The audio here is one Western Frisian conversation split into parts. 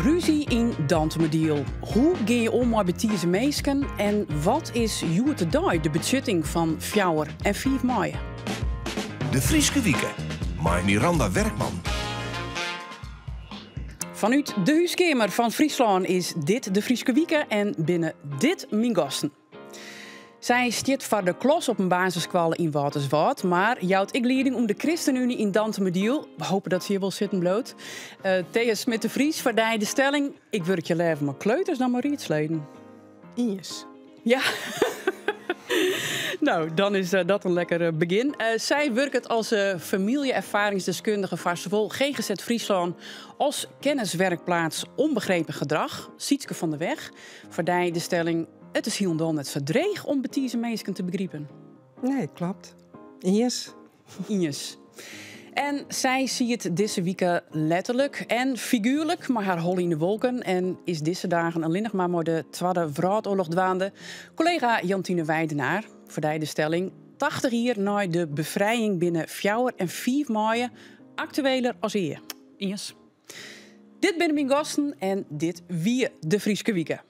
Ruzie yn Dantumadiel. Hoe gean je om mei betize minsken en wat is hjoed-de-dei de betsjutting fan fjouwer en fiif maaie? De Fryske Wike mei Miranda Werkman. Fanút de húskeamer fan Fryslân is dit de Fryske Wike en binne dit myn gasten. Sy stiet foar de klas op in basisskoalle yn Wâlterswâld, mar jout ek lieding oan de Christenunie yn Dantumadiel. We hopen dat se hjir wol sitten bliuwt. Uh, Thea Smit de Vries, foar dy de stelling: ik wurkje leaver mei kleuters dan mei riedsleden. Iens. Ja. Nou, dan is eh, dat in lekker eh, begjin. Uh, sy wurket as uh, famylje-erfaringsdeskundige foar sawol GGZ Fryslân as kenniswerkplaats Onbegrepen Gedrag. Sietske van der Weg. Foar dy de stelling: it is hielendal net sa dreech om betize minsken te begripen. Nee, kloppet. Iens. Iens. En sy siet dizze wike letterlik en figuerlik mei har holle yn de wolken en is dizze dagen allinnich mar mei de Twadde Wrâldoarloch dwaande. Kollega Jantine Weidenaar, foar dy de stelling: 80 jier nei de befrijing binne fjouwer en fiif maaie aktueler as ea. Iens. Dit binne myn gasten en dit wie de Fryske Wike.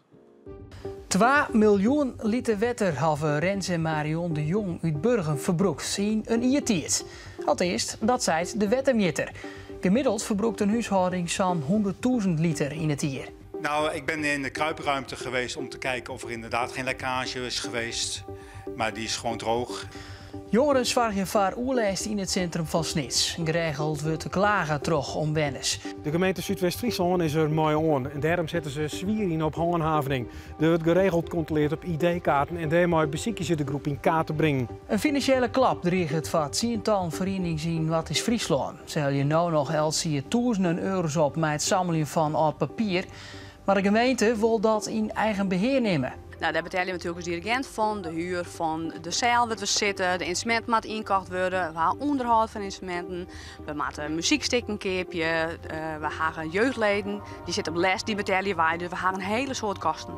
2 miljoen liter wetter hawwe Rens en Marion de Jong út Burgum ferbrûkt yn in jier tiid. Alteast, dat seit de wettermjitter. Gemiddeld ferbrûkt in húshâlding sa'n 100.000 liter yn it jier. Nou, ik ben in de kruipruimte geweest om te kijken of er inderdaad geen lekkage is geweest. Maar die is gewoon droog. Jongeren soargje foar oerlêst yn it sintrum fan Snits. Geregeld wurdt klage troch omwenners. De gemeente Súdwest-Fryslân is der mei oan en dêrom sette se swier yn op hânhavening. Der wurdt geregeld kontroleard op ID-kaarten en dêrmei besykje se de groep yn kaart te bringen. In finansjele klap driget foar tsientallen ferienings yn Noardeast-Fryslân. Se helje no noch elts jier tûzenen euro's op mei it sammeljen fan âld papier. Mar de gemeente wol dat yn eigen behear nimme. Nou, dêr betelje we natuerlik as dirigint fan, de huer fan de seal wêr't we sitte, de ynstruminten moatte ynkocht wurde, we ha ûnderhâld fan ynstruminten, we moatte muzykstikken keapje, we ha jeugdleden, dy sitte op les, dy betelje wy, dus we ha in hiele soad kosten.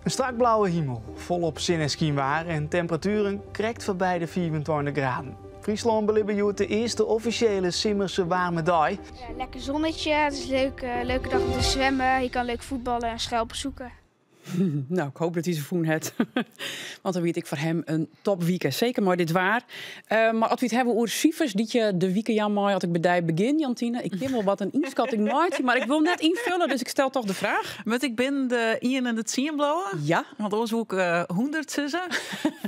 In strak blauwe himel, folop sinne en skynwaar en temperatueren krekt foarby de 25 graden. Fryslân belibbe hjoed de earste offisjele simmerse waarme dei. Ja, lekker zonnetje, het is leuk, leuke dag om te zwemmen. Je kan leuk voetballen en schelpen zoeken. Nou, ik hoop dat hy se fûn hat. Want dan wie it ek foar him in topwike. Seker mei dit waar. Uh, mar as we it hawwe oer sifers dy't je de wike jaan meie, as ik by dy begjin, Jantine. Ik kin wol wat in ynskatting meitsje, mar ik wol net ynfolje, dus ik stel toch de fraach. Moat ik binnen de ien en de tsien bliuwe? Ja. Want oars woe ik 100 sizze.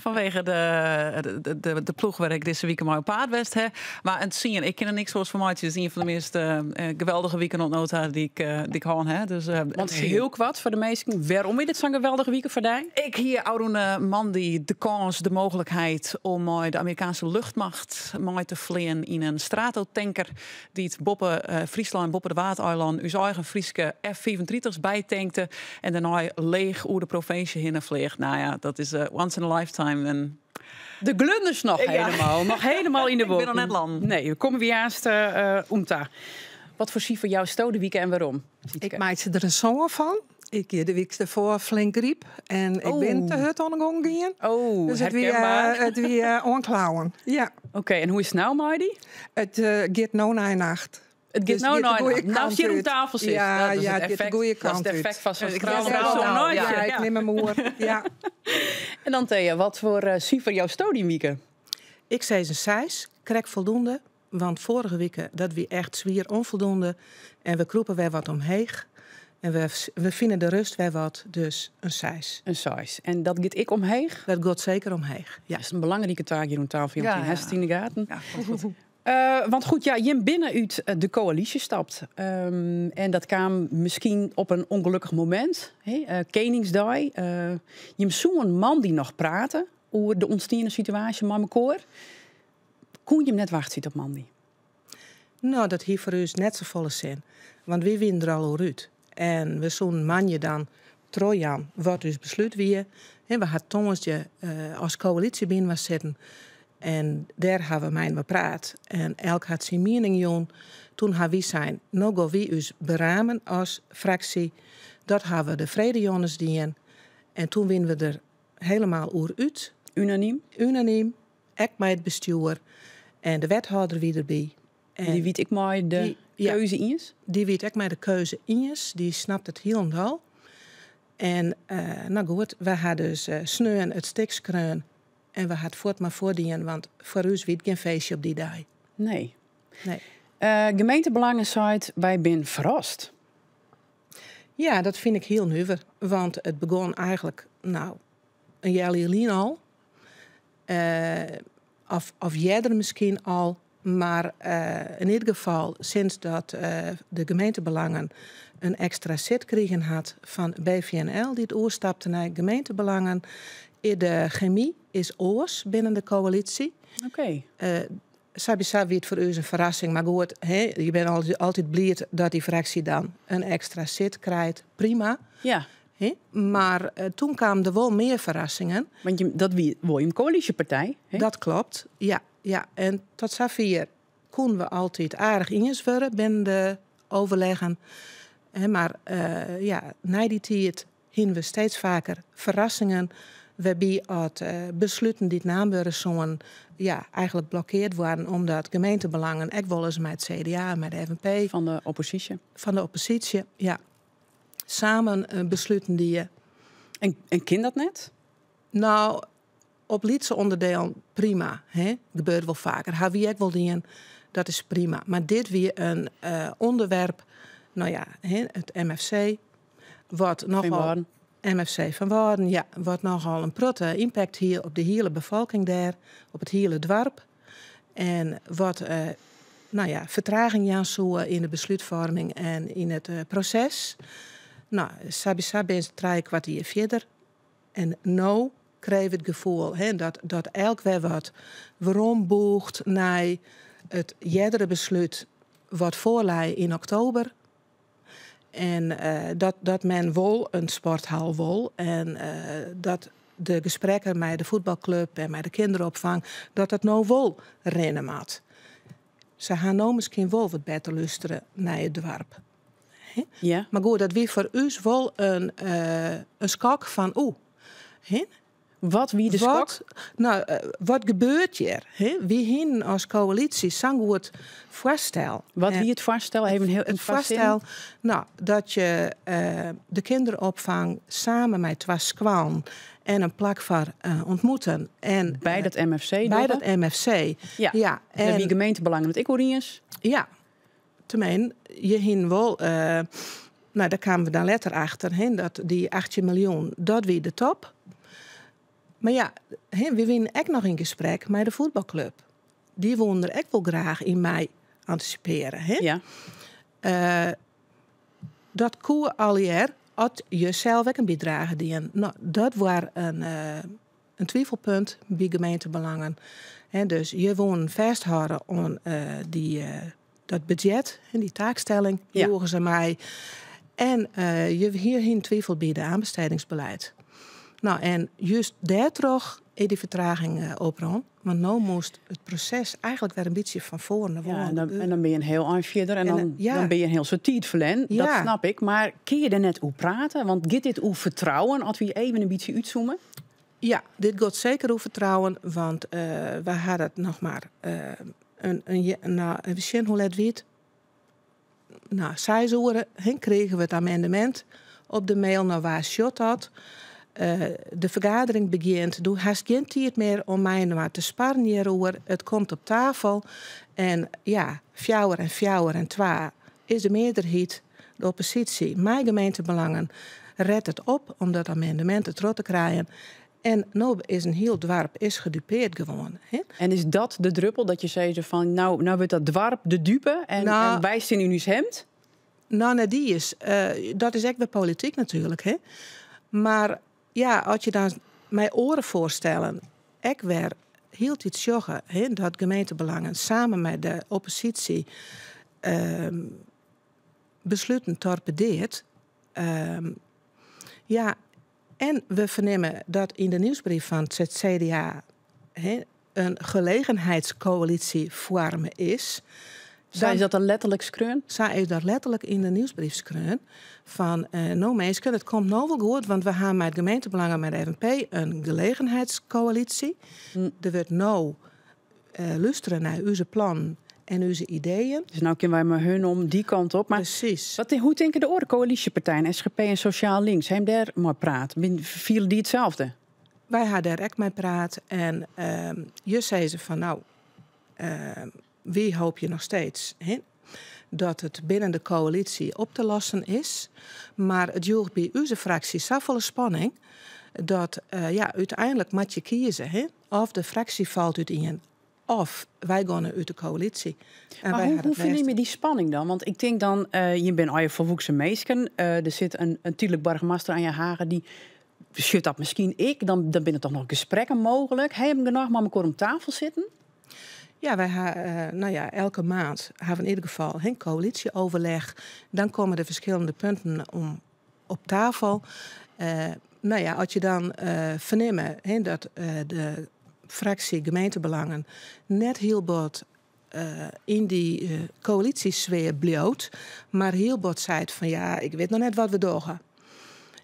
Fanwege de, de, de ploech wêr't ik dizze wike mei op paad west ha. Mar in tsien, ik kin der niks oars fan meitsje. It is ien fan de meast geweldige wiken oant no ta dy't ik, dy't ik hân ha. Dus, Want hiel koart foar de minsken, wêrom is dit sa'n geweldige wike foar dy? Ik hie ôfrûne moandei de kâns, de mooglikheid om mei de Amerikaanske luchtmacht mei te fleanen yn in Stratotanker dy't boppe Fryslân, boppe de Waadeilannen, ús eigen Fryske F-35's bytankte en dêrnei leech oer de provinsje hinne fleach. Nou ja, dat is once in a lifetime. En De glunders noch helemaal, noch helemaal yn de Ik bin wolken. noch net lâne. Nee, we komme wy aanst oan ta. Wat foar sifer jousto de wike en wêrom? Sietske? Ik meitsje der in sân fan. Ik hie de wyks derfoar flink gryp en ik bin te hurd oan de gong gien. Oh, Dus it wie, herkenbaar. it wie oanklauwen. Ja. Oké, en hoe is it no mei dy? It giet no nei nacht. It giet Dus no it giet de nei goede nacht. No kant hjir oan út. tafel sit. Ja, Dat is ja, it it giet de effekt. goede Dat is kant it út. effekt fan sa'n Ik stralende neam zon. hem Ja, ik nim him oer. Ja. En dan Thea, wat foar sifer jousto dy wike? Ik sis in seis, krekt foldoende. Want foarige wike, dat wie echt swier ûnfoldoende. En we krûpe wer wat omheech. En we fine de rêst wer wat, dus in seis. In seis. En dat giet ek omheech? Dat giet seker omheech, ja. Dat is in belangrike taak hjir oan tafel, Ja, Jantien. ja. Hast it yn de gaten? Ja, komt goed. Want goed, ja, jim binne út de koälysje stapt. En dat kaam miskien op in ûngelokkich momint, hè? Keningsdei. Jim soene moandei noch prate oer de ûntstiene situaasje mei mekoar. Koene jim net wachtsje op moandei? Nou, dat hie foar ús net safolle sin. Want wy wiene der al oer út. En we soene moandei dan trochjaan wat ús beslút wie. We ha tongersdei as koälysje byinoar sitten. En dêr ha we mei praat. En elk hat syn miening jûn. Toen ha wy sein, no gean wy ús beramen as fraksje. Dat ha we de freedtejûns dien. En toen wiene we der helemaal oer út. Unanym? Unanym, ek mei it bestjoer. En de wethâlder wie derby. En dy wie ek mei de Dy keuze iens? Dy wie it ek mei de keuze iens. Dy snapt it hielendal. En no goed, we ha dus sneon it stik skreaun en we ha it fuort mar foardien, want foar ús wie it gjin feestje op dy dei. Nee. Nee. Gemeentebelangen seit, wy bin ferrast. Ja, dat fyn ik hiel nuver, want it begûn eigentlik, no, in healjier lyn al. Of earder miskien al, mar yn ieder gefal sinds dat de gemeentebelangen in ekstra sit krigen hat fan BVNL, dy't oerstapte nei gemeentebelangen, is de chemy is oars binnen de koälysje. Sawiesa wie it foar ús in ferrassing, mar goed, hè, je binne altyd bliid dat dy fraksje dan in ekstra sit krijt. Prima. Hè? Mar toen kamen der wol mear ferrassingen. Want dat wie wol in koälysjepartij, hè? Dat klopt, ja, ja. En tot safier koenen we altyd aardich iens wurde binnen de overleggen. Hè, mar ja, nei dy tiid hienen we steeds faker ferrassingen wêrby at besluten dy't naam wurde soenen, ja, eigentlik blokkeard waarden omdat gemeentebelangen ek wolris mei it CDA en mei de FNP Fan de opposysje. Fan de opposysje, ja. Samen besluten die. En kin dat net? Nou, op lytse onderdelen prima. Hè? Gebeurt wol faker. Ha wy ek wol dien. Dat is prima. Mar dit wie in ûnderwerp, no ja, hè, it MFC, wat nochal Feanwâlden. MFC Feanwâlden, ja, wat nochal in protte impact hie op de hiele befolking dêr, op it hiele doarp. En wat no ja, fertraging jaan soe yn de beslútfoarming en yn it proses. No, sawiesa binne se trije kwart jier fierder. En no krije we it gefoel, hè, dat elk wer wat werombûgt nei it eardere beslút wat foarlei yn oktober. En dat men wol in sporthal wol en dat de gesprekken mei de fuotbalklup en mei de kinderopfang, dat dat no wol rinne moat. Se ha no miskien wol wat better lústere nei it doarp. Hè? Mar goed, dat wie foar ús wol in skok fan oeh. Hè? Wat wie de skok? Wat, nou, wat gebeurt hjir? Hè? Wy hienen as koälysje sa'n goed foarstel. Wat wie it foarstel? Even heel, It in foarstel, nou, dat je de kinderopfang samen mei twa skoallen en in plak foar ontmoeten. En, By dat MFC By dogge? dat MFC. Ja, En en wie gemeentebelangen it ek oer iens? Ja. Teminsten, je hienen wol, nou, dêr kamen we dan letter achter, hè, dat dy 18 miljoen, dat wie de top. Mar ja, hè, we wienen ek noch yn gesprek mei de fuotbalklup. Dy woenen der ek wol graach yn mei antisipearje. Hè? Dat koe allegear as je sels ek in bydrage dienen. Nou, dat was in twivelpunt by gemeentebelangen. Hè, dus je woenen fêsthâlde oan dat budget, hè, dy taakstelling, joegen se mei. En je hier hienen twivel by de aanbestedingsbeleid. Nou, en juist dêrtroch is dy fertraging oprûn. Want no moast it proses eigentlik wer in bytsje fan foaren nei Ja, foaren en dan bin je in hiel ein fierder en En ja. dan bin je in hiel soad tiid ferlern. Dat snap ik. Mar kin je der net oer prate? Want giet dit oer fertrouwen, as we even in bytsje útzoome? Ja, dit giet seker oer fertrouwen, want we hadden it noch mar nou, even sjen hoe let wie it. Nou, 6 oere, hè, krigen we it amendement op de mail. Nou, wa sjocht dat? De fergadering begjint. Do hast gjin tiid mear om my mar te sparren hjiroer. It komt op tafel. En ja, 4 en 4 en 2 is de mearderheid. De opposysje, mei gemeentebelangen, redt it op om dat amendement dertroch te krijen. En no is in hiel doarp is gedupeerd gewoan. Hè? En is dat de druppel dat je zei van, nou wordt dat doarp de dupe en wij staan in ons hemd? Nou, nee, die is, dat is ek wer polityk natuerlik. Hè? Mar ja, as je dan mei oare foarstellen ek wer hieltyd sjogge, hè, dat gemeentebelangen samen mei de opposysje besluten torpedeert. Ja, en we fernimme dat yn de nieuwsbrief fan it CDA, hè, in gelegenheidscoalitie foarme is. Sa is dat dan letterlik skreaun? Sa is dat letterlik yn de nieuwsbrief skreaun. Fan no minsken, it komt no wol goed, want we ha mei it gemeentebelangen mei de FNP in gelegenheidscoalitie. Der wurdt no lústere nei ús plannen. en ús ideeën. Dus no kinne wy mei hun om dy kant op. Mar Presys. Wat, hoe tinke de oare koälysjepartijen, SGP en Sosjaal Links? Ha jim dêr mei praat? Fiele dy itselde? Wy ha dêr ek mei praat en je sizze fan no, wy hoopje noch steeds, hè, dat it binnen de koälysje op te lossen is. Mar it joech by ús fraksje safolle spanning dat ja, úteinlik moatte je kieze. Hè? Of de fraksje falt útien, of wy geane út de koälysje. En mar hoe fernimme je dy spanning dan? Want ik tink dan, je binne allegear folwoeksen minsken. Der sit in tydlik boargemaster oan je hage dy sjocht dat miskien ek. Dan binne der toch noch gesprekken mooglik. Ha jim genôch mei elkoar om tafel sitten? Ja, wy ha, no ja, elke maand ha we yn ieder gefal in coalitieoverleg. Dan komme de ferskillende punten om op tafel. No ja, as je dan fernimme, hè, dat de fraksje gemeentebelangen net hiel bot yn dy koälysjesfear bliuwt, mar hiel bot seit fan ja, ik wit noch net wat we dogge.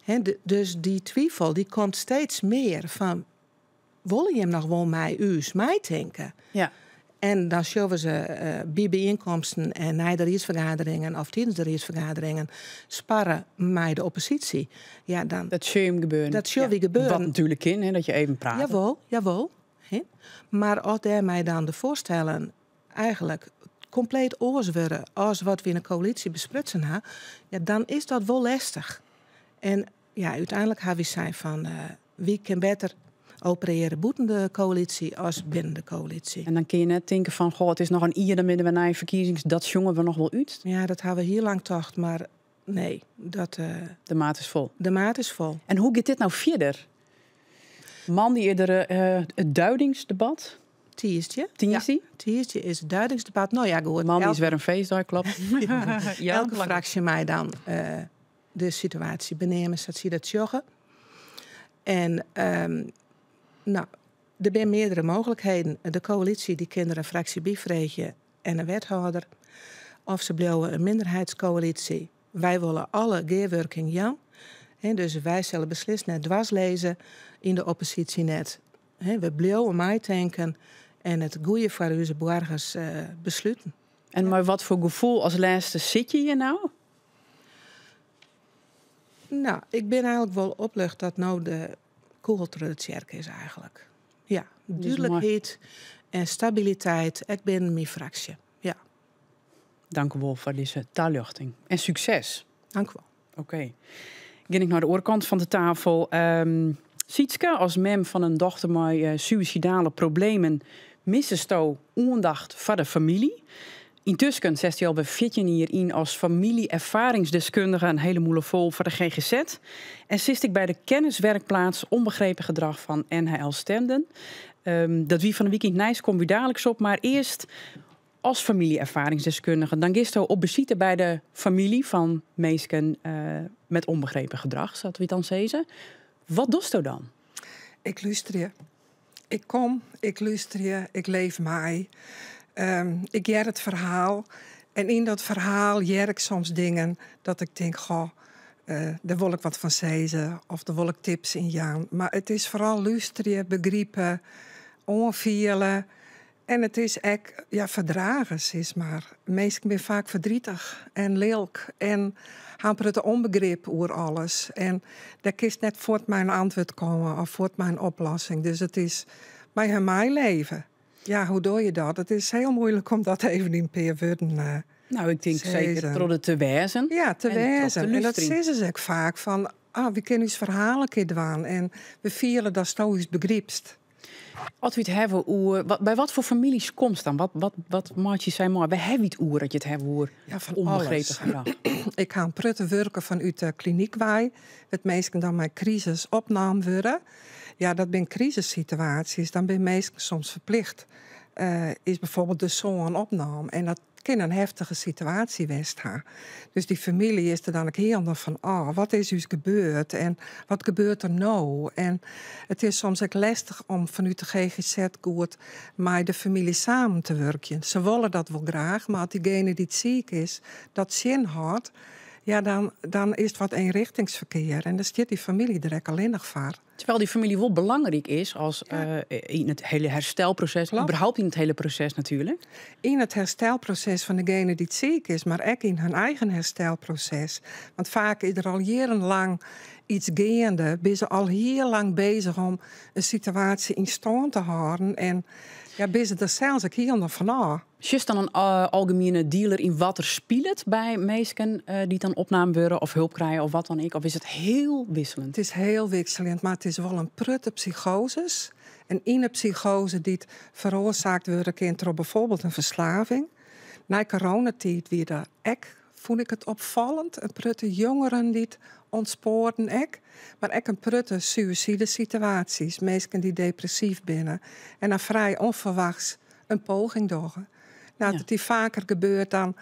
Hè, dus dy twifel dy komt steeds mear fan wolle jim noch wol mei ús meitinke? En dan sjogge se by byienkomsten en nei de riedsfergaderingen of tidens de riedsfergaderingen sparre mei de opposysje. Ja, dan, Dat sjogge jim gebeuren. Dat sjogge wy gebeuren. Wat natuerlik kin, hè, dat je even prate. Jawol, jawol. Hè. Mar as dêrmei dan de foarstellen eigentlik kompleet oars wurde as wat wy yn de koälysje besprutsen ha, ja, dan is dat wol lestich. En ja, úteinlik ha wy sein fan wy kinne better operearje bûten de koälysje as binnen de koälysje. En dan kinne je net tinke fan, goh, it is noch in jier, dan binne we nei ferkiezings, dat sjonge we noch wol út. Ja, dat ha we hiel lang tocht, mar nee. Dat, De maat is fol. De maat is fol. En hoe giet dit no fierder? Moandei is der it duidingsdebat. Tiisdei. Tiisdei? Ja, tiisdei is it duidingsdebat. No ja, goed. Moandei is wer in feestdei, kloppet. Ja, Elke fraksje mei dan de situaasje beneame sa't sy dat sjogge. En no, der binne meardere mooglikheden. De koälysje dy kin der in fraksje by freegje en in wethâlder. Of se bliuwe in minderheidskoälysje. Wy wolle alle gearwurking jaan. Hè, dus wy sille beslist net dwers lizze yn de opposysje net. Hè, we bliuwe meitinken en it goede foar ús boargers besluten. En mei wat foar gefoel as lêste sitte je hjir no? No, ik bin eigentlik wol oplucht dat no de kûgel troch de tsjerke is eigentlik. Ja, dúdlikheid en stabiliteit, ek binnen myn fraksje. Ja. Dank u wol foar dizze taljochting. En sukses. Dank u wol. Oké. Gean ik nei de oare kant fan de tafel. Sietske, as mem fan in dochter mei suïsidale problemen missesto oandacht foar de famylje. Yntusken setst dy alwer 14 jier yn as famylje-erfaringsdeskundige, in hiele mûle fol foar de GGZ. En sitst ek by de kenniswerkplaats Onbegrepen Gedrag fan NHL Stenden. Dat wie fan 'e wike yn it nijs, komme wy daliks op. Mar earst as famylje-erfaringsdeskundige, dan giesto op besite by de famylje fan minsken met onbegrepen gedrag, sa't wy it dan sizze. Wat dochsto dan? Ik lústerje. Ik kom, ik lústerje, ik leef mei. Ik hear it ferhaal. En yn dat ferhaal hear ik soms dingen dat ik tink, goh, dêr wol ik wat fan sizze of dêr wol ik tips yn jaan. Mar it is foaral lústerje, begripe, oanfiele. En it is ek, ja, ferdrage, sis mar. Minsken binne faak ferdrietich en lilk en ha in protte ûnbegrip oer alles. En dêr kinst net fuort mei in antwurd komme of fuort mei in oplossing. Dus it is mei har meileve. Ja, hoe doch je dat? It is hiel muoilik om dat even yn in pear wurden te No, ik tink seker sizzen. troch der te wêzen. Ja, te En troch te wêzen. En dat lústerjen. sizze se ek faak fan, ah, wy kinne ús ferhaal in kear dwaan en we fiele datsto ús begrypst. As we it hawwe oer, by wat foar famyljes komst dan? Wat meitsje sy mei? Wêr hawwe we it oer as je it hawwe oer Ja, fan ûnbegrepen alles. gedrach? Ik ha in protte wurke fanút de klinyk wei, wêr't minsken dan mei krisis opnaam wurde. Ja, dat binne krisissituaasjes. Dan binne minsken soms ferplicht. Is byfoarbyld de soan opnaam en dat kin in heftige situaasje west ha. Dus dy famylje is der dan ek hielendal fan ôf. Wat is ús gebeurd en wat gebeurt der no? En it is soms ek lestich om fanút de GGZ goed mei de famylje samen te wurkjen. Se wolle dat wol graach, mar as diegene dy't siik is dat tsjinhâldt, Ja, dan is it wat eenrichtingsverkear en dan stiet dy famylje der ek allinnich foar. Terwijl die familie wel belangrijk is als in het hele herstelproces, überhaupt in het hele proces natuurlijk. In het herstelproces van degene die ziek is, maar ook in hun eigen herstelproces. Want vaak is er al jarenlang iets gaande, ben ze al heel lang bezig om een situatie in stand te houden. En ja, ben ze er zelfs ook heel nog van af. Is dan een algemene dealer in wat er speelt bij mensen die dan opname worden of hulp krijgen of wat dan ook? Of is het heel wisselend? Het is heel wisselend, maar het is wel een prutte psychoses. En in een psychose die het veroorzaakt wordt, kan door bijvoorbeeld een verslaving. Na coronatijd weer daar ek, vond ik het opvallend. Een prutte jongeren die het ontspoorden ek. Maar ook een prutte suïcide situaties. Mensen die depressief binnen. En dan vrij onverwachts een poging doen. Nou, dat die vaker gebeurt dan...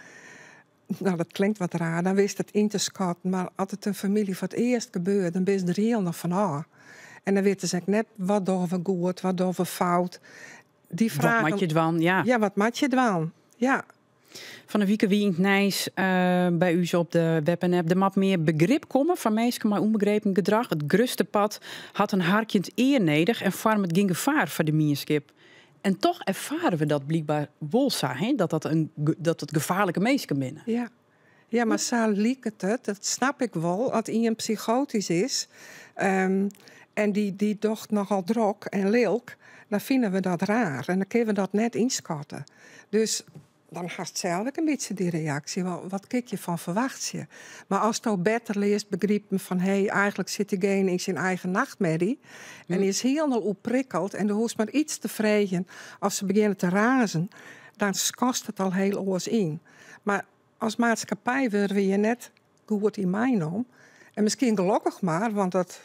Nou, dat klinkt wat raar, dan wist het in te schatten. Maar als het een familie voor het eerst gebeurt, dan ben je er heel nog van af. En dan weten ze ook net wat doen we goed, wat doen we fout. Die vragen, wat moet je dwan, ja. Ja, wat moet je dwan, ja. Van de week wie in het Nijs bij u op de web en app. Er moet meer begrip komen van mensen met onbegrepen gedrag. Het gruste pad had een harkje het eer nedig en vormt het geen gevaar voor de mierskip. En toch ervaren we dat blijkbaar wel zo, hè? Dat het gevaarlijke mensen binnen. Ja. Ja, maar zo liek het, dat snap ik wel. Als iemand psychotisch is en die docht nogal drok en lelijk, dan vinden we dat raar. En dan kunnen we dat net inschatten. Dus dan hast zelf ook een beetje die reactie. Wat kijk je van verwacht je? Maar als je beter leest begrijpen van, hey, eigenlijk zit diegene in zijn eigen nachtmerrie. En die is helemaal opprikkeld. En er hoeft maar iets te vregen. Als ze beginnen te razen, dan kost het al heel oors in. Maar als maatschappij worden we je net goed in mijn om. En misschien gelukkig maar, want dat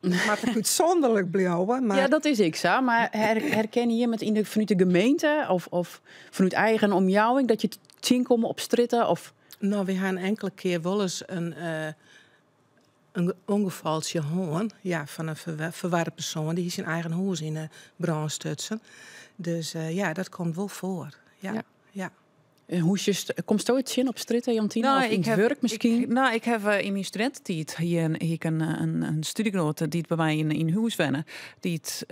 maar het uitzonderlijk blijven. Maar Ja, dat is ik zo. Maar herken je met vanuit de gemeente of vanuit eigen omjouwing dat je zien komen op stritten? Of? Nou, we gaan enkele keer wel eens een ongevaltje horen, ja, van een verwarde persoon die zijn eigen huis in de brand stutsen. Dus ja, dat komt wel voor. Ja, ja. En hoe is je komt het ooit zin op stritten, Jantine? Nou, of in ik het heb werk misschien? Ik heb in mijn studententijd hier een studiegenoot die het bij mij in huis wennen, die het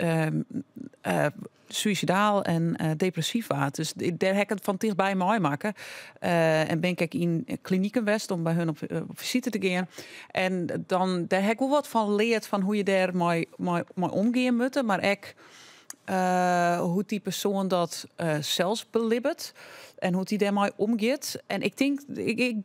suïcidaal en depressief was. Dus daar heb ik het van dichtbij mooi maken. En ben ik in klinieken west om bij hun op visite te gaan. En dan daar heb ik wel wat van geleerd van hoe je daar mooi omgaan moet. Maar ik hoe die persoon dat zelfs belibbert en hoe die daarmee omgaat. En ik denk,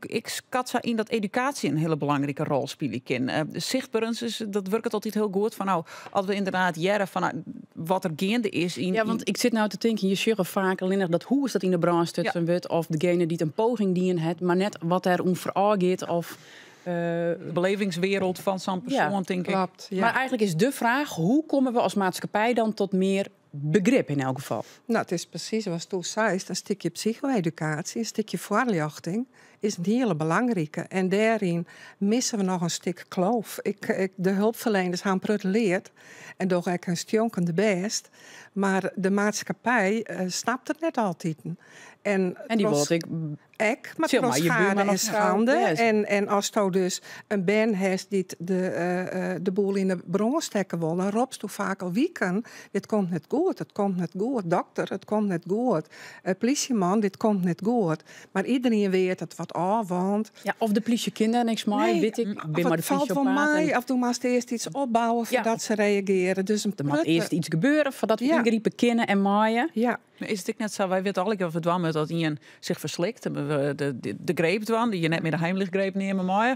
ik schat zo in dat educatie een hele belangrijke rol speelt. In. Zichtbaarheid is, dat werkt altijd heel goed. Van nou, als we inderdaad jaren van, nou, wat er gaande is in Ja, want ik zit nou te denken, je zegt vaak alleen nog dat hoe is dat in de branche tussen wordt, of degene die het een poging dienen het, maar net wat er om gaat of de belevingswereld van zo'n persoon, denk ik. Klopt, ja. Maar eigenlijk is de vraag, hoe komen we als maatschappij dan tot meer begrip in elk geval? Nou, het is precies zoals toen zei, een stukje psycho-educatie, een stukje voorlichting is een hele belangrijke. En daarin missen we nog een stuk kloof. De hulpverleners gaan prut leerd en doch ik een stjonkende best. Maar de maatschappij snapt het net altijd. En En die wordt ik Ek, maar Zeg maar, trots je buurman schade of en vrouw, schande. best. En als je dus een ben hebt die de boel in de bron stekken wil, dan robst u vaak al weken. Dit komt net goed, het komt net goed. Dokter, het komt net goed. Politieman, dit komt net goed. Maar iedereen weet het wat af, want Ja, of de politie kinderen niks meer, Nee, weet ik. of Ben maar het de valt wel psychopaat mij, en of doe maar eerst iets opbouwen voordat ze reageren. Dus een Er moet prutte eerst iets gebeuren voordat we ingrijpen kennen en maaien. Maar is het ook net zo, wij weten alle keer wat we met dat iemand zich verslikt. Hebben we de greep dwan, die je net met de Heimlichgreep nemen maar.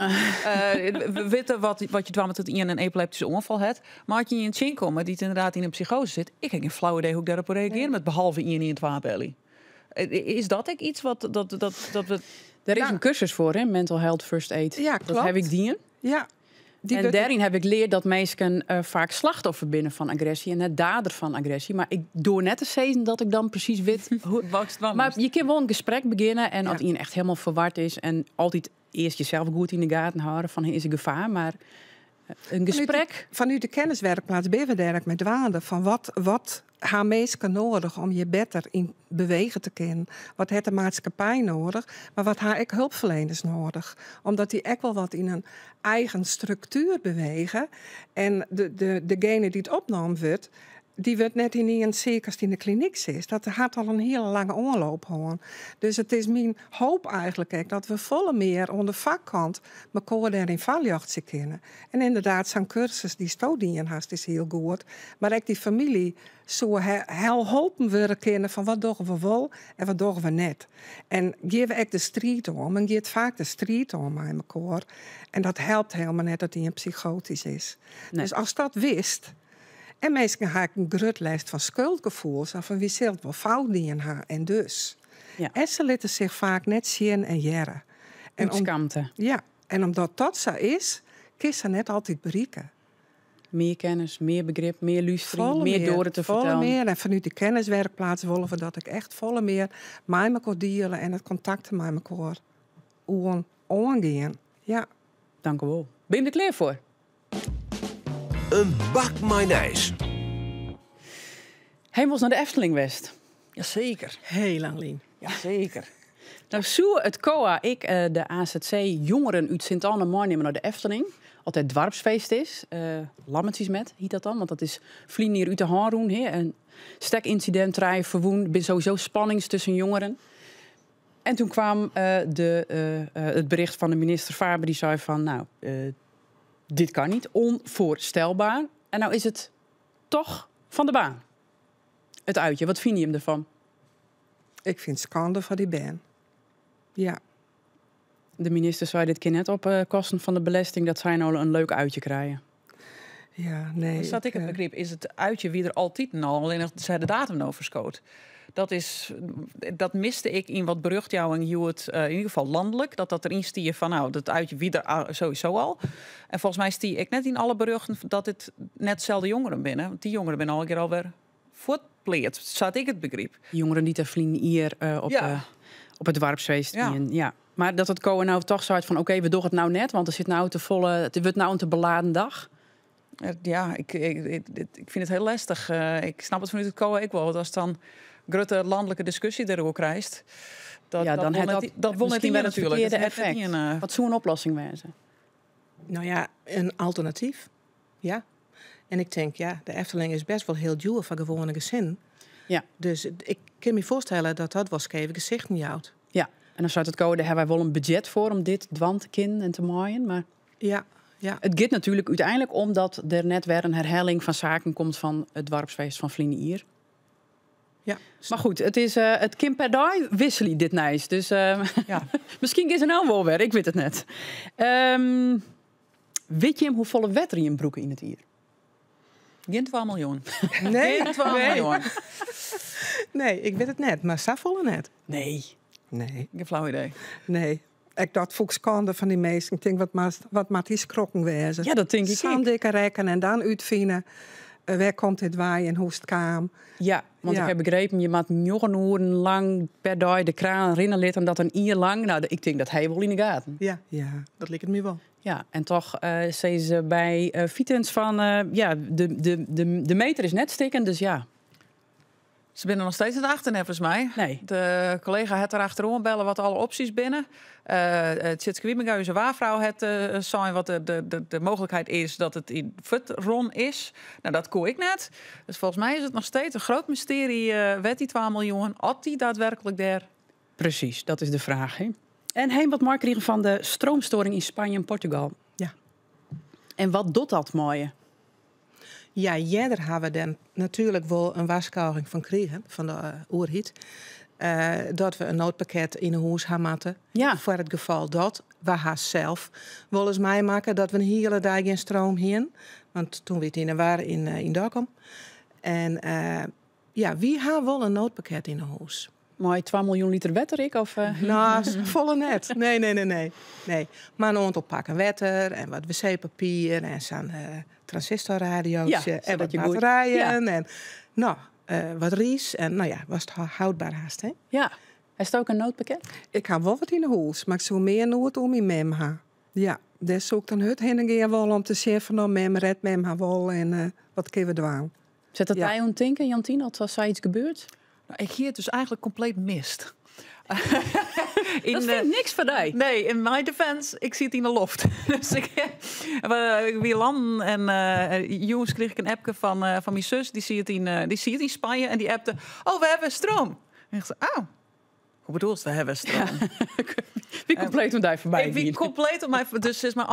We weten wat je dwan met dat iemand een epileptische onval heeft. Maar als je in een chin komt die het inderdaad in een psychose zit, ik heb geen flauw idee hoe ik daarop reageer, met behalve iemand in het waarbelly. Is dat ook iets wat dat, dat, dat we Er is een cursus voor, hè? Mental Health First Aid. Ja, Dat klopt. heb ik dien. Die En wordt daarin heb ik geleerd dat mensen vaak slachtoffer binnen van agressie en het dader van agressie. Maar ik doe net te zeggen dat ik dan precies weet hoe Wat het wel Maar moest. je kan wel een gesprek beginnen en als iemand echt helemaal verward is en altijd eerst jezelf goed in de gaten houden van is er gevaar, maar een gesprek. Vanuit de kenniswerkplaats ben we daar ook met dwaande van wat ha minsken noadich om hjir better yn bewege te kinnen? Wat hat de maatskippij noadich? Mar wat ha ek hulpferleners noadich? Omdat dy ek wol wat yn in eigen struktuer bewege. En degene dy't opnommen wurdt, dy wurdt net ynienen siik ast yn de klinyk sitst. Dat hat al in hiele lange oanloop hân. Dus it is myn hoop eigentlik ek dat we folle mear oan de foarkant mekoar dêryn foarljochtsje kinne. En ynderdaad, sa'n kursus dy'tsto dien hast is hiel goed. Mar ek dy famylje soe holpen wurde kinne fan wat dogge we wol en wat dogge we net. En gean we ek de striid oan. Men giet faak de striid oan mei mekoar. En dat helpt helemaal net dat ien psychoatysk is. Nee. Dus ast dat witst. En minsken ha ek in grut lêst fan skuldgefoel. Sa fan wy sille it wol fout dien ha en dus. En se litte sich faak net sjen en hearre. En skamte. Ja, en omdat dat sa is, kinst se net altyd berikke. Mear kennis, mear begrip, mear lústerjen, Folle mear mear, doare te folle fertellen. mear. En fanút de kenniswerkplaats wolle we dat ek echt folle mear mei mekoar diele en it kontakt mei mekoar oangean. Ja. Dank u wol. Bin je der klear foar? In bak mei nijs. Hawwe wolris nei de Efteling west? Jaseker. Hiel lang lyn. Jaseker. Nou soe it COA ek de AZC jongeren út Sint-Anne meinimme nei de Efteling. As it doarpsfeest is. Lammetjes met hjit dat dan, want dat is ferline jier út de hân rûn. Hè. In stekynsidint, trije ferwûnen. Der binne sowieso spannings tusken jongeren. En toen kwam it bericht fan de minister Faber, dy sei fan, nou, dit kan niet, onvoorstelbaar. En nou is it toch fan de baan. It uitje, wat fine jim derfan? Ik fyn it skande foar dy bern. Ja. De minister sei dit kin net op kosten fan de belesting dat sy no in leuk uitje krije. Ja, nee. Sa't ik it begryp is it uitje wie der altyd al, allinnich se de datum no ferskood. Dat miste ik yn wat berjochtjouwing hjoed, yn ieder gefal lanlik, dat dat deryn stie fan nou, dat uitje wie der sowieso al. En folgens my stie ek net yn alle berjochten dat it net deselde jongeren binne, want dy jongeren binne allegear alwer fuortpleatst, sa't ik it begryp. Jongeren dy't der ferline jier op it doarpsfeest wienen. Ja. Mar dat it COA no toch seit fan oké, we dogge it no net, want der sit no te folle, it wurdt no in te beladen dag. Ja, ik fyn it hiel lestich. Ik snap it fanút it COA ek wol. Want ast dan grutte lanlike diskusje deroer krijst, Ja, dat dan wol hat net dat dat wol net miskien ien wer it natuerlik. ferkearde Dat hat net effekt. ien. Wat soe in oplossing wêze? Nou ja, in alternatyf. Ja. En ik tink, ja, de Efteling is best wol hiel djoer foar gewoane gesinnen. Dus ik kin my foarstelle dat dat wol skeve gesichten jout. Ja, en dan seit it COA, dêr hawwe wy wol in budzjet foar om dit dwaan te kinnen en te meien. Mar it giet natuerlik úteinlik om dat der net wer in herhelling fan saken komt fan it doarpsfeest fan ferline jier. Mar goed, it kin per dei wikselje, dit nijs. Dus miskien gean se no wol wer, ik wit it net. Wit jim hoefolle wetter jim brûke yn it jier? Gjin 2 miljoen. Nee. Gjin 2 Nee. miljoen. Nee, ik wit it net, mar safolle net. Nee. Nee. Gjin flau idee. Nee. Ek dat fûn ik skande fan dy minsken. Ik tink, wat moat dy skrokken wêze? Ja, dat tink ik Sa'n ek. dikke rekken en dan útfine, wêr komt dit wei en hoe is it kaam. Ja, want ik ha begrepen, je moat njoggen oeren lang per dei de kraan rinne litte en dat in jier lang. Nou, ik tink dat ha je wol yn de gaten. Ja, dat liket my wol. Ja, en toch sizze se by Vitens fan, ja, de meter is net stikken, dus ja. Se binne noch steeds net achter, neffens my. Nee. De kollega hat der achteroan belle wat alle opsjes binne. Tjitske Wiebenga, ús waarfrou, hat sein wat de mooglikheid is dat it yn fuortrûn is. Nou, dat koe ik net. Dus folgens my is it noch steeds in grut mystearje, wêr't dy 2 miljoen, oft dy daadwerklik dêr... Presys, dat is de fraach. Hè? En ha jim wat meikrigen fan de stroomstoring yn Spanje en Portugal. Ja. En wat docht dat mei je? Ja, earder ha we dêr natuerlik wol in warskôging fan krigen fan de oerheid. Dat we in noodpakket yn 'e hûs ha moatte. Foar it gefal dat we ha sels wolris meimakke dat we in hiele dei gjin stroom hienen. Want toen wie it yn 'e war yn Dokkum. En ja, wy ha wol in noodpakket yn 'e hûs. Mei 2 miljoen liter wetter ek? Of? Nou, folle net. Nee, nee, nee, nee. Nee. Mar in oantal pakken wetter en wat wc-papier en sa'n transistorradiootje en sadat wat je goed batterijen en, nou, wat rys en nou ja, was it houdbaar haast, hè? Ja. Hast ek in noodpakket? Ik ha wol wat yn 'e hûs, mar ik soe mear noed om myn mem ha. Ja, dêr soe ik dan hurd hinne gean wolle om te sjen fan, nou, mem, red mem har wol en wat kinne we dwaan? Set dat dy oan tinken, Jantien, as sayts gebeurt? Nou, ik hie it dus eigentlik kompleet mist. Dat fyn ik niks foar dy. Nee, in my defense, ik siet yn de loft. Dus ik wie landen en jûns krige ik in appke fan myn sus. Dy siet yn, dy siet yn Spanje en dy appte: "Oh, we hawwe stroom." En ik sei: "Oh, hoe bedoelst, we hawwe stroom?" Wie kompleet oan dy foarby. Ik wie kompleet oan my. Dus sis mar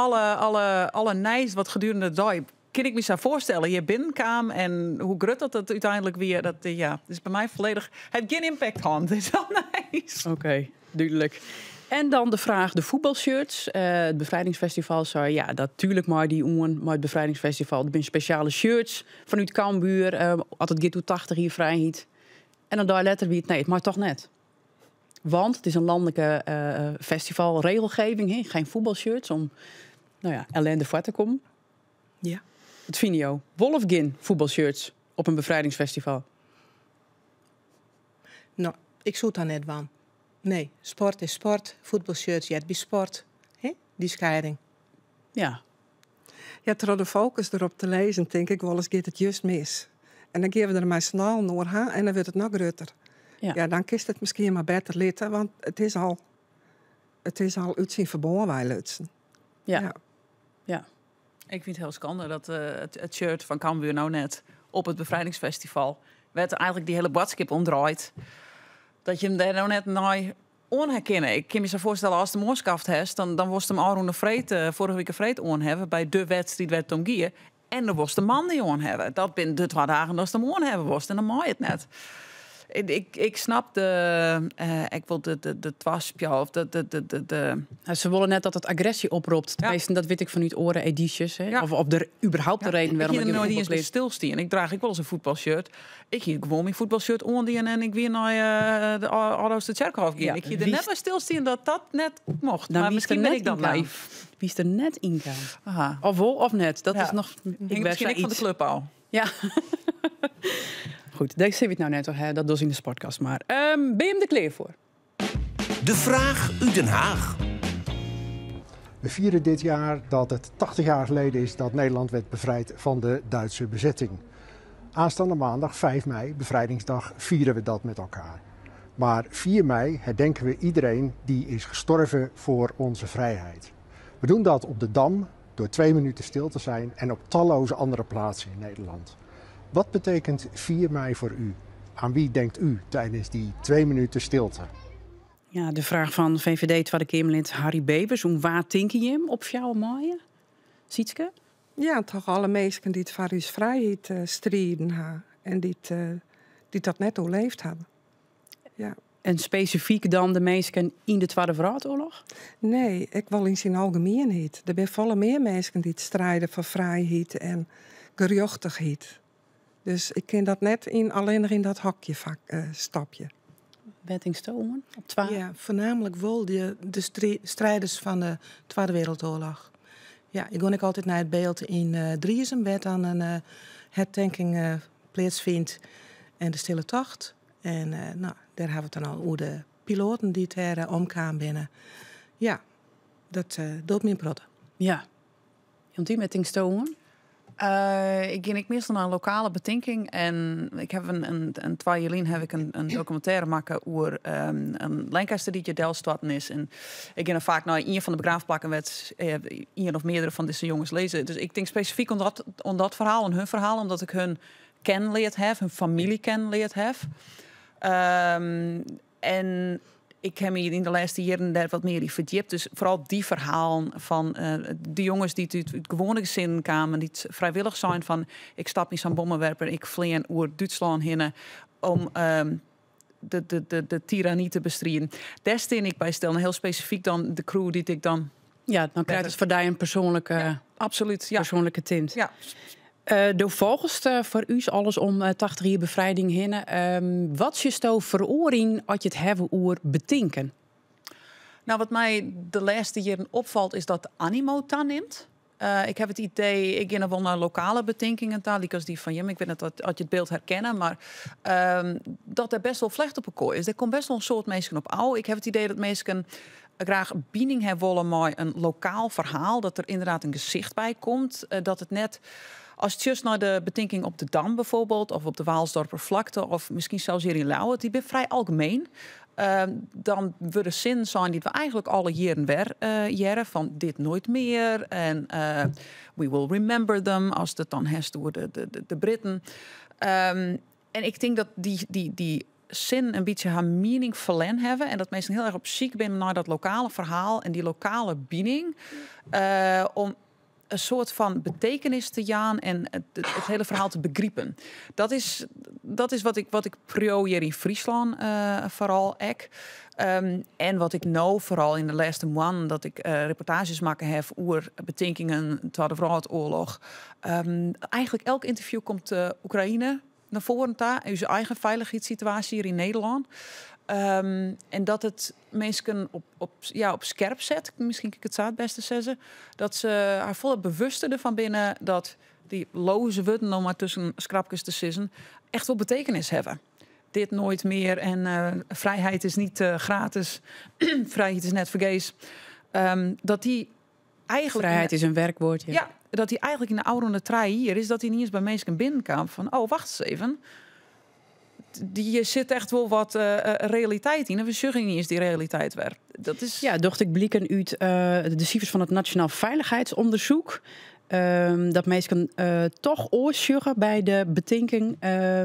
alle nijs wat gedurende de dei, kin ik my sa foarstelle, hjir binnenkaam en hoe grut dat it úteinlik wie, dat ja, is by my folledich, hat gjin impact hân. Dit is al nijs. Oké, dúdlik. En dan de fraach de fuotbalshirts. It befrijdingsfestival sei ja, dat tuerlik mei dy oan mei it befrijdingsfestival. Der binne spesjale shirts fanút Cambuur, as it giet oer 80 jier frijheid. En in dei letter wie it nee, it mei toch net. Want it is in lanlike festivalregelgeving, hè, geen voetbalshirts om nou ja, ellende foar te kommen. Wat fine jo? Wol of gjin fuotbalshirts op in befrijdingsfestival? No, ik soe it dan net dwaan. Nee, sport is sport. Fuotbalshirts heart by sport. Hè? Dy skieding. Ja, troch de fokus derop te lizzen, tink ik wolris giet it just mis. En dan gean we der mei s'n allen oer ha en dan wurdt it noch grutter. Ja, dan kinst it miskien mar better litte, want it is al út syn ferbân weilutsen. Ik fyn it hiel skande dat it shirt fan Cambuur no net op it befrijdingsfestival, wêr't eigentlik dy hiele boadskip om draait, dat je him dêr no net nei oan herkenne. Ik kin my sa foarstelle, ast him oanskaft hast, dan wolst him ôfrûne freed, foarige wike freed oan hawwe by de wedstriid wêr't it om gie. En dan wolst de moandei oan hawwe. Dat binne de 2 dagen datst him oan hawwe wolst en dan mei it net. Ik snap ik wol de twaspjal of de Nou, se wolle net dat it agresje opropt. Teminsten, dat wit ik fanút oare edysjes. Hè? Of der überhaupt de reden Ik wêrom hie ik der gjin noait iens by fuotbalklean- stilstien. Ik draach ek wolris in fuotbalshirt. Ik hie gewoan myn fuotbalshirt oan dien en ik wie nei de Alde Tsjerkhôf gien. Ik hie der net by stilstien dat dat net mocht. Nou, Maar wie is er miskien bin net ik dan ynkaam? naïef. Wie is der net ynkaam? Of wol of net. Dat is noch Ik ik ben miskien ek fan de zoiets. klup al. Ja. Goed, dêr sitte we it no net oer, hè. Dat dus yn de sportkast. Mar binne jim der klear foar? De vraag uit Den Haag. We vieren dit jaar dat het 80 jaar geleden is dat Nederland werd bevrijd van de Duitse bezetting. Aanstaande maandag 5 mei, bevrijdingsdag, vieren we dat met elkaar. Maar 4 mei herdenken we iedereen die is gestorven voor onze vrijheid. We doen dat op de Dam door 2 minuten stil te zijn en op talloze andere plaatsen in Nederland. Wat betekent 4 mei voor u? Aan wie denkt u tijdens die 2 minuten stilte? Ja, de vraach fan VVD Twadde Keamerlid Harry Bevers. Oan wa tinke jim op 4 maaie? Sietske? Ja, toch alle minsken dy't foar ús frijheid striden ha en dy't dat net oerleefd hawwe. Ja. En spesifyk dan de minsken yn de Twadde Wrâldoarloch? Nee, ik wol yn syn algemienheid. Der binne folle mear minsken dy't stride foar frijheid en gerjochtichheid. Dus ik kin dat net allinnich yn dat hokje stopje. Wêr tinksto oan? Op twa? Ja, foarnaamlik wol de striiders fan de Twadde Wrâldoarloch. Ja, ik gean ek altyd nei it byld yn Driezum, wêr't dan in hertinking plaatsvindt en de Stille Tocht. En nou, dêr hawwe we it dan al oer de piloaten dy't dêr omkaam binne. Ja, dat docht my in protte. Ja. Jantien, wêr tinksto oan? Ik gean ek meastal nei in lokale betinking. En ik ha in 2 jier lyn ha ik in dokumintêre makke oer in Lancaster dy't hjir delstoarten is. En ik gean dan faak nei ien fan de begraafplakken wêr't ien of meardere fan dizze jonges lizze. Dus ik tink spesifyk oan dat ferhaal, oan hun ferhaal, omdat ik hun kennen leard ha, hun famylje kennen leard ha. En ik ha my yn de lêste jierren dêr wat mear yn ferdjipt. Dus foaral dy ferhalen fan de jonges dy't út gewoane gesinnen kamen, dy't frijwillich seinen fan ik stap yn sa'n bommewerper, ik flean oer Dútslân hinne om de tiranny te bestriden. Dêr stean ik by stil. En hiel spesifyk dan de crew dy't ik dan Ja, dan krijt it foar dy in persoanlike, Ja, absoluut, ja. persoanlike tint. Ja. Do folgest foar ús alles om 80 jier befrijding hinne. Wat sjochsto feroaring as je it hawwe oer betinken? Nou, wat my de lêste jierren opfalt is dat de animo tanimt. Ik ha it idee, ik gean wol nei lokale betinkingen ta, lykas dy fan jim. Ik wit net oft je it byld herkenne, mar dat der bêst wol flecht op 'e koai is. Der komt bêst wol in soad minsken op ôf. Ik ha it idee dat minsken graach bining hawwe wolle mei in lokaal ferhaal, dat der ynderdaad in gesicht by komt, dat it net Ast sjochst nei de betinking op de Dam bijvoorbeeld, of op de Waalsdorpervlakte, of miskien sels hjir yn Ljouwert, dy binne frij algemien. Dan wurde sinnen sein dy't we eigentlik alle jierren wer hearre, fan dit nooit mear en we will remember them, ast it dan hast oer de Britten. En ik tink dat dy sinnen in bytsje har miening ferlern hawwe en dat minsken hiel erch op syk binne nei dat lokale ferhaal en dy lokale bining om in soart fan betekenis te jaan en it hiele ferhaal te begripen. Dat is wat ik priuw hjir yn Fryslân foaral ek. En wat ik no foaral yn de lêste moannen dat ik reportaazjes makke haw oer betinkingen Twadde Wrâldoarloch. Eigentlik elk ynterview komt Oekraïne nei foaren ta, ús eigen feilichheidssituaasje hjir yn Nederlân. En dat it minsken ja, op skerp set, miskien kin ik it sa it bêste sizze, dat se har folle bewuster derfan binne dat dy leaze wurden, om mar tusken skrapkes te sizzen, echt wol betekenis hawwe. Dit nooit mear en vrijheid is niet gratis, vrijheid is net fergees. Dat dy eigentlik Vrijheid is een werkwoord. Ja. Ja, dat dy eigentlik yn de ôfrûne 3 jier is dat dy yniens by minsken binnenkaam fan, oh, wacht ris even. Dy sit echt wol wat realiteit yn en we sjogge yniens dy realiteit wer. Dat is Ja, docht ek bliken út de sifers fan it Nationaal Veiligheidsonderzoek. Dat minsken toch oars sjogge by de betinking.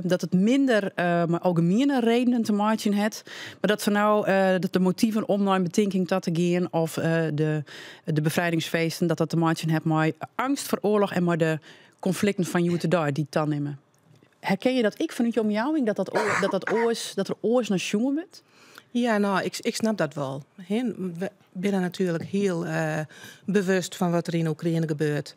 Dat it minder mei algemiene redenen te meitsjen hat. Mar dat se no dat de motiven om nei in betinking ta te gean of de befrijdingsfeesten, dat dat te meitsjen hat mei eangst foar oarloch en mei de konflikten fan hjoed-de-dei dy't tanimme. Herken je dat ek fanút je omjouwing, dat der oars nei sjoen wurdt? Ja, no, ik snap dat wol. We binne natuerlik hiel bewust fan wat der yn Oekraïne gebeurt.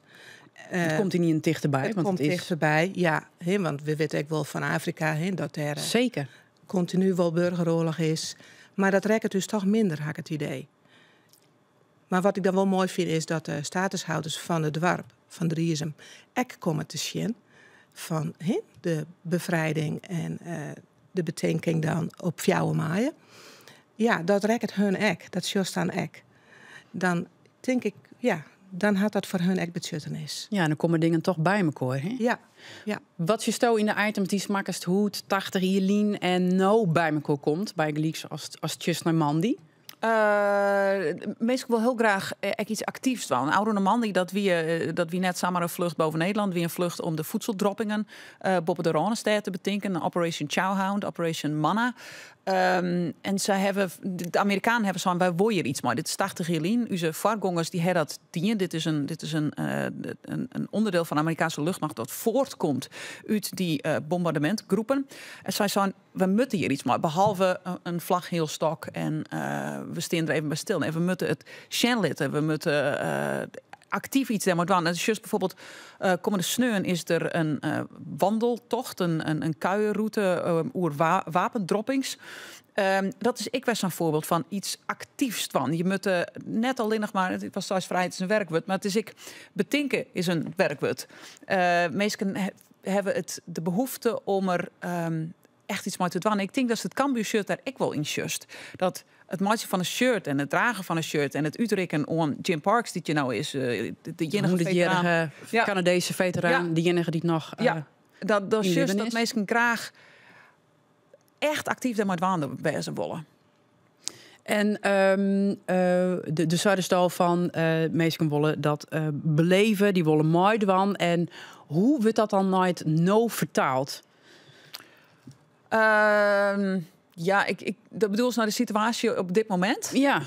It komt ynienen tichterby. It want komt it is tichterby, ja. Want we witte ek wol fan Afrika, dat dêr kontinu wol boargeroarloch is. Mar dat rekket dus dochs minder, ha ik it idee. Mar wat ik dan wol moai fyn is dat de statushâlders fan it doarp, fan Driezum, ek komme te sjen fan de befrijding en de betinking dan op 4 maaie. Ja, dat rekket hun ek, dat sjochst dan ek. Dan tink ik, ja, dan hat dat foar hun ek betsjuttenis. Ja, dan komme dingen dochs by mekoar. Hè? Ja. Wat sjochsto yn de items dy'tst makkest hoe't 80 jier lyn en no by mekoar komt, bygelyks ast sjochst nei moandei? Minsken wolle hiel graach ek yts aktyfs dwaan. Ôfrûne moandei, dat wie net samar in flucht boppe Nederlân, wie in flucht om de voedseldroppingen boppe de Rânestêd te betinken. Operation Chowhound, Operation Manna. En se hawwe, de Amerikanen hawwe sein, wy wolle hjir yts mei. Dit is 80 jier lyn. Us foargongers dy hawwe dat dien. Dit is in ûnderdiel fan de Amerikaanske luchtmacht dat fuortkomt út dy bombardementgroepen. En sy seinen, we moatte hjir yts mei, behalve in flachhealstok en we steane der even by stil. Nee, we moatte it sjen litte. We moatte aktyf yts dêrmei dwaan. En just bijvoorbeeld kommende sneon is der in wandeltocht, in kuierrûte oer wapendroppings. Dat is ek wer sa'n foarbyld fan yts aktyfs dwaan. Je moatte net allinnich mar, it was straks vrijheid is in werkwurd, mar it is ek betinke is in werkwurd. Minsken hawwe de behoefte om der echt yts mei te dwaan. Ik tink dat it Cambuur shirt dêr ek wol yn sjochst. Dat it meitsjen fan in shirt en it dragen fan in shirt en it útrikken oan Jim Parks, dy't hjir no is, de iennige 100-jarige feteraan. Kanadeeske feteraan, de iennige dy't noch Ja, dat yn just libben dat is. minsken graach echt aktyf dêrmei dwaande wêze wolle. En de seidest fan minsken wolle dat beleve, dy wolle meidwaan. En hoe wurdt dat dan nei it no fertaald? Ja, dat bedoelst nei de situaasje op dit momint? Ja.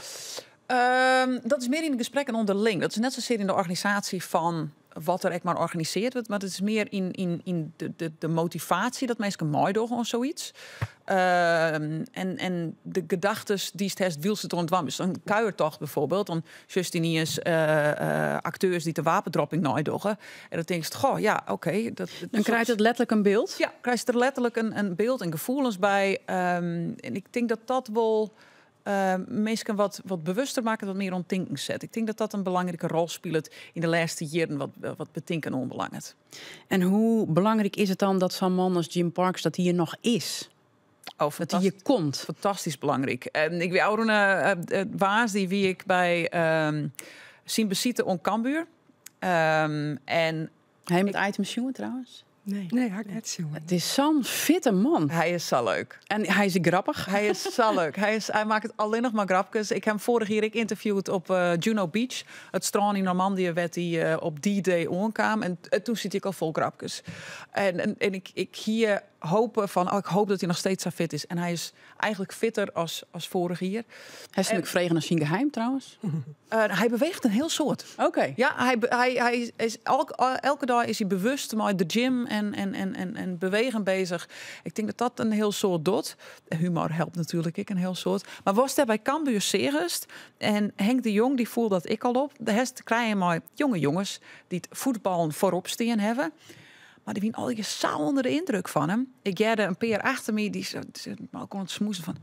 Dat is mear yn de gesprekken ûnderling. Dat is net sasear yn de organisaasje fan wat der ek mar organisearre wurdt, mar it is mear yn de motivaasje dat minsken meidogge oan sayts. En de gedachtes dy'tst hast wylst it oan it dwaan bist. In kuiertocht bijvoorbeeld, dan sjochst yniens akteurs dy't de wapendropping neidogge. En dan tinkst, goh, ja, oké. Dan krijst it letterlik in byld? Ja, krijst der letterlik in byld en gefoelens by. En ik tink dat dat wol minsken wat bewuster makket, wat mear oan tinken set. Ik tink dat dat in belangrike rol spilet yn de lêste jierren wat betinken oanbelanget. En hoe belangryk is it dan dat sa'n man as Jim Parks dat hjir noch is? Oh, Dat hy hjir komt. Fantastysk belangryk. En ik wie ôfrûne woansdei wie ik by syn besite oan Cambuur. En Hy met item sjoen trouwens? Nee, nee, ha ik net sjoen. It is sa'n fitte man. Hy is sa leuk. En hy is grappich. Hy is sa leuk. Hy makket allinnich mar grapkes. Ik ha him foarich jier ek ynterviewd op Juno Beach, it strân yn Normandië wêr't hy op D-Day oankaam. En doe siet hy ek al fol grapkes. En ik hie hope fan, oh, ik hoop dat hy noch steeds sa fit is. En hy is eigentlik fitter as foarich jier. Hast him ek frege nei syn geheim trouwens? Hy beweecht in hiel soad. Ja, hy is elke dei is hy bewust mei de gym en bewegen beuzich. Ik tink dat dat in hiel soad docht. Humor helpt natuerlik ek in hiel soad. Mar watst dêr by Cambuur seachst en Henk de Jong dy foel dat ek al op. Dêr hast te krijen mei jonge jonges dy't fuotballen foarop stean hawwe. Mar dy wiene allegear sa ûnder de yndruk fan him. Ik hearde in pear achter my dy mei elkoar oan it smoezen fan,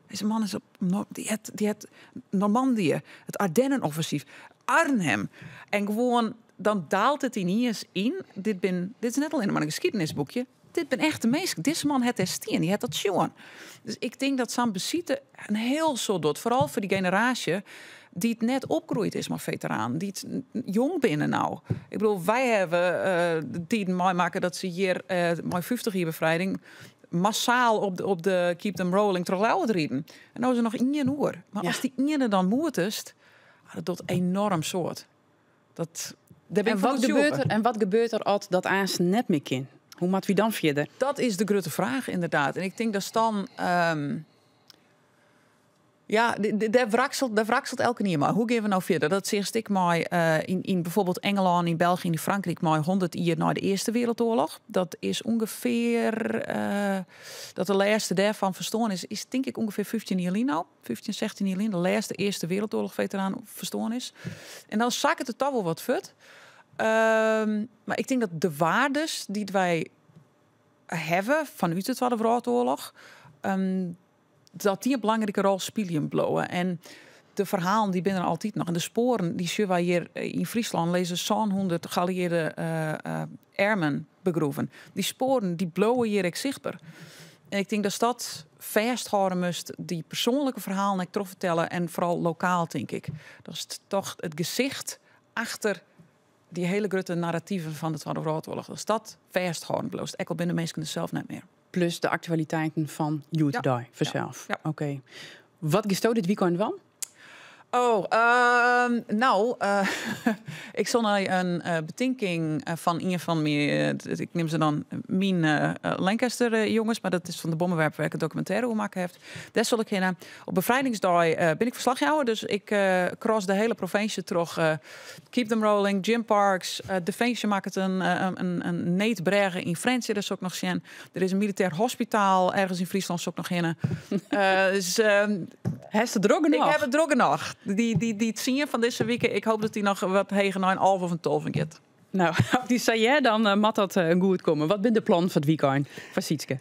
dizze man is op, dy hat Normandië, it Ardennenoffensyf, Arnhem. En gewoan, dan daalt it yniens yn. Dit is net allinnich mar in skiednisboekje. Dit binne echte minsken. Dizze man hat dêr stien, dy hat dat sjoen. Dus ik tink dat sa'n besite in hiel soad docht. Foaral foar dy generaasje dy't net opgroeid is mei feteranen, dy't jong binne no. Ik bedoel, wy hawwe de tiden meimakke dat se hjir mei 50 jier befrijding massaal op de Keep Them Rolling troch Ljouwert riden. En no is der noch ien oer. Mar ast dy iene dan moetest, ah, dat docht enoarm soad. Dêr bin En ik fan wat gebeurt oertsjûge. der, en wat gebeurt der as dat aanst net mear kin? Hoe moatte wy dan fierder? Dat is de grutte fraach, ynderdaad. En ik tink dat dan, ja, dêr wrakselet elkenien mei. Hoe geane we no fierder? Dat seachst ek mei yn byfoarbyld Ingelân, yn België, yn Frankryk mei 100 jier nei de Earste Wrâldoarloch. Dat is ûngefear dat de lêste dêrfan ferstoarn is, is tink ik ûngefear 15 jier lyn al. 15, 16 jier lyn, de lêste Earste Wrâldoarloch-feteraan ferstoarn is. En dan sakket it dochs wol wat fuort. Mar ik tink dat de wearden dy't wy hawwe fanút de Twadde Wrâldoarloch, dat dy in belangrike rol spyljen bliuwe. En de ferhalen dy binne der altyd noch. En de spoaren dy sjogge wy hjir yn Fryslân lizze 700 gealliearde airmen begroeven. Dy spoaren dy bliuwe hjir ek sichtber. En ik tink dat dat fêsthâlde moatst, dy persoanlike ferhalen ek trochfertelle en foaral lokaal, tink ik. Dat is dochs it gesicht achter dy hiele grutte narrativen fan de Twadde Wrâldoarloch. Dat dat fêsthâlden bliuwt. Ek al binne de minsken der sels net mear. Plus de aktualiteiten fan hjoed-de-dei fansels. Oké. Wat giesto dit wykein dwaan? Oh, no, ik sil nei in betinking fan ien fan myn, ik neam se dan myn Lancaster jonges, mar dat is fan de bommewerper wêr't ik in dokumintêre oer makke ha. Dêr sil ik hinne. Op befrijdingsdei bin ik ferslachjouwer, dus ik cross de hiele provinsje troch Keep Them Rolling, Jim Parks, Definsje makket in needbrêge yn Frjentsjer, dêr sil ik noch sjen. Der is in militêr hospitaal ergens yn Fryslân, sil ik noch hinne. Dus, Hast it drok ik genôch? ha it drok genôch. Dy 10 fan dizze wike, ik hoopje dat dy noch wat heger nei in 11 of in 12 giet. No, as dy sa hear, dan moat dat goed komme. Wat binne de plannen foar it wykein foar Sietske?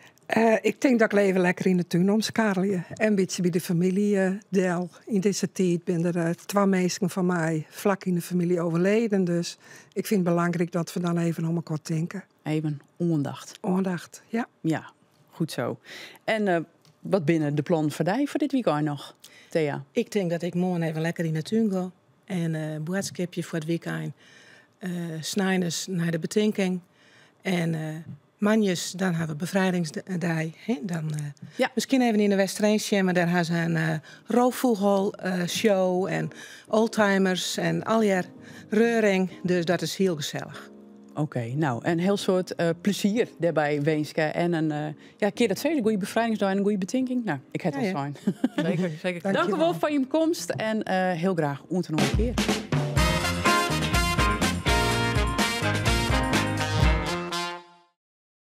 Ik tink dat ik even lekker yn de tún omskarrelje. En in bytsje by de famylje del. Yn dizze tiid binne der twa minsken fan my flak yn de famylje oerleden. Dus ik fyn it belangryk dat we dan even om elkoar tinke. Even oandacht. Oandacht, ja. Ja, goed sa. En wat binne de plannen foar dy foar dit wykein noch, Thea? Ik tink dat ik moarn even lekker yn de tún gean. En boadskipje foar it wykein. Sneins nei de betinking. En moandeis dan hawwe we befrijdingsdei. Hè? Dan miskien even yn de Westereen sjen, mar dêr hawwe se in roofvogelshow en oldtimers en allegear reuring. Dus dat is hiel gesellich. Oké, no, in hiel soad plezier dêrby winske. En in, ja, kear dat sizze, goede befrijdingsdei en in goede betinking. No, ik ha it al sein. Seker, seker. Tankewol foar jim komst en hiel graach oant in oare kear.